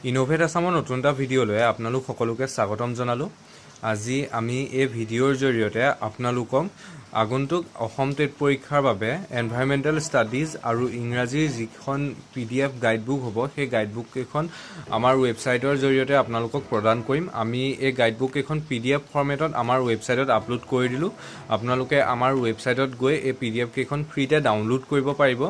Innovate আছামৰ নতুন এটা ভিডিঅ'লৈ আপোনালোক সকলোকে স্বাগতম জনালোঁ। আজি আমি এই ভিডিঅ'ৰ জৰিয়তে আপোনালোকক আগন্তুক অসম টেট পৰীক্ষাৰ বাবে এনভাইৰমেণ্টেল ষ্টাডিজ আৰু ইংৰাজীৰ যিখন পিডিএফ গাইডবুক হ'ব, সেই গাইডবুককেইখন আমাৰ ৱেবছাইটৰ জৰিয়তে আপোনালোকক প্ৰদান কৰিম। আমি এই গাইডবুককেইখন পিডিএফ ফৰ্মেটত আমাৰ ৱেবছাইটত আপলোড কৰি দিলোঁ। আপোনালোকে আমাৰ ৱেবছাইটত গৈ এই পিডিএফ কেইখন ফ্ৰীতে ডাউনলোড কৰিব পাৰিব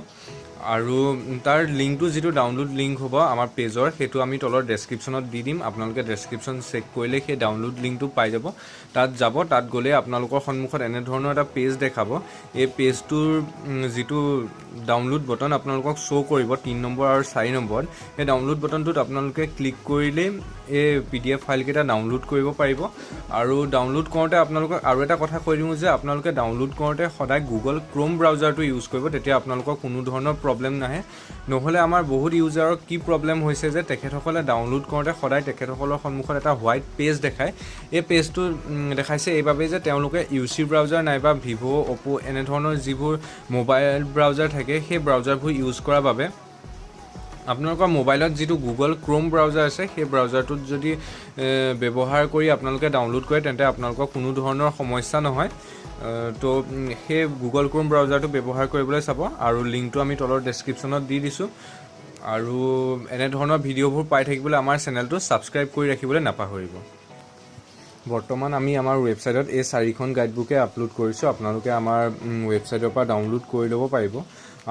আৰু তাৰ লিংকটো, যিটো ডাউনলোড লিংক হ'ব আমাৰ পেজৰ, সেইটো আমি তলৰ ডেছক্ৰিপশ্যনত দি দিম। আপোনালোকে ডেছক্ৰিপশ্যন চেক কৰিলে সেই ডাউনলোড লিংকটো পাই যাব। তাত যাব, তাত গ'লে আপোনালোকৰ সন্মুখত এনেধৰণৰ এটা পেজ দেখাব। এই পেজটোৰ যিটো ডাউনলোড বটন আপোনালোকক শ্ব' কৰিব 3 নম্বৰ আৰু 4 নম্বৰত, সেই ডাউনলোড বটনটোত আপোনালোকে ক্লিক কৰিলেই এই পিডিএফ ফাইলকেইটা ডাউনলোড কৰিব পাৰিব। আৰু ডাউনলোড কৰোঁতে আপোনালোকক আৰু এটা কথা কৈ দিওঁ যে আপোনালোকে ডাউনলোড কৰোঁতে সদায় গুগল ক্ৰ'ম ব্ৰাউজাৰটো ইউজ কৰিব, তেতিয়া আপোনালোকৰ কোনো ধৰণৰ প্ৰব্লেম নাহে। নহ'লে আমাৰ বহুত ইউজাৰৰ কি প্ৰব্লেম হৈছে যে তেখেতসকলে ডাউনলোড কৰোঁতে সদায় তেখেতসকলৰ সন্মুখত এটা হোৱাইট পেজ দেখায়। এই পেজটো দেখাইছে এইবাবেই যে তেওঁলোকে ইউচি ব্ৰাউজাৰ নাইবা ভিভ', অ'প' এনেধৰণৰ যিবোৰ মোবাইল ব্ৰাউজাৰ থাকে, সেই ব্ৰাউজাৰবোৰ ইউজ কৰাৰ বাবে। আপোনালোকৰ মোবাইলত যিটো গুগল ক্ৰ'ম ব্ৰাউজাৰ আছে, সেই ব্ৰাউজাৰটোত যদি ব্যৱহাৰ কৰি আপোনালোকে ডাউনলোড কৰে, তেন্তে আপোনালোকৰ কোনো ধৰণৰ সমস্যা নহয়। তো সেই গুগল ক্ৰ'ম ব্ৰাউজাৰটো ব্যৱহাৰ কৰিবলৈ চাব আৰু লিংকটো আমি তলৰ ডেছক্ৰিপশ্যনত দি দিছোঁ। আৰু এনেধৰণৰ ভিডিঅ'বোৰ পাই থাকিবলৈ আমাৰ চেনেলটো ছাবস্ক্ৰাইব কৰি ৰাখিবলৈ নাপাহৰিব। বৰ্তমান আমি আমাৰ ৱেবছাইটত এই চাৰিখন গাইডবুকে আপলোড কৰিছোঁ। আপোনালোকে আমাৰ ৱেবছাইটৰ পৰা ডাউনলোড কৰি ল'ব পাৰিব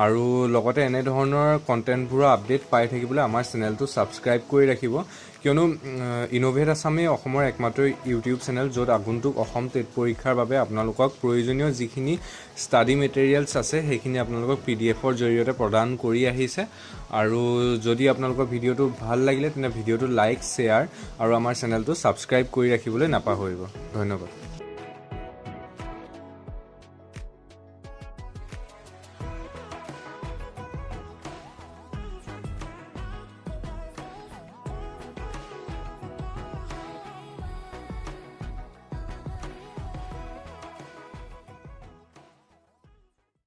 আৰু লগতে এনেধৰণৰ কণ্টেণ্টবোৰৰ আপডেট পাই থাকিবলৈ আমাৰ চেনেলটো ছাবস্ক্ৰাইব কৰি ৰাখিব, কিয়নো ইন'ভেট আছামেই অসমৰ একমাত্ৰ ইউটিউব চেনেল, য'ত আগন্তুক অসম টেট পৰীক্ষাৰ বাবে আপোনালোকক প্ৰয়োজনীয় যিখিনি ষ্টাডি মেটেৰিয়েলছ আছে, সেইখিনি আপোনালোকক পিডিএফৰ জৰিয়তে প্ৰদান কৰি আহিছে। আৰু যদি আপোনালোকৰ ভিডিঅ'টো ভাল লাগিলে, তেনে ভিডিঅ'টো লাইক, শ্বেয়াৰ আৰু আমাৰ চেনেলটো ছাবস্ক্ৰাইব কৰি ৰাখিবলৈ নাপাহৰিব। ধন্যবাদ।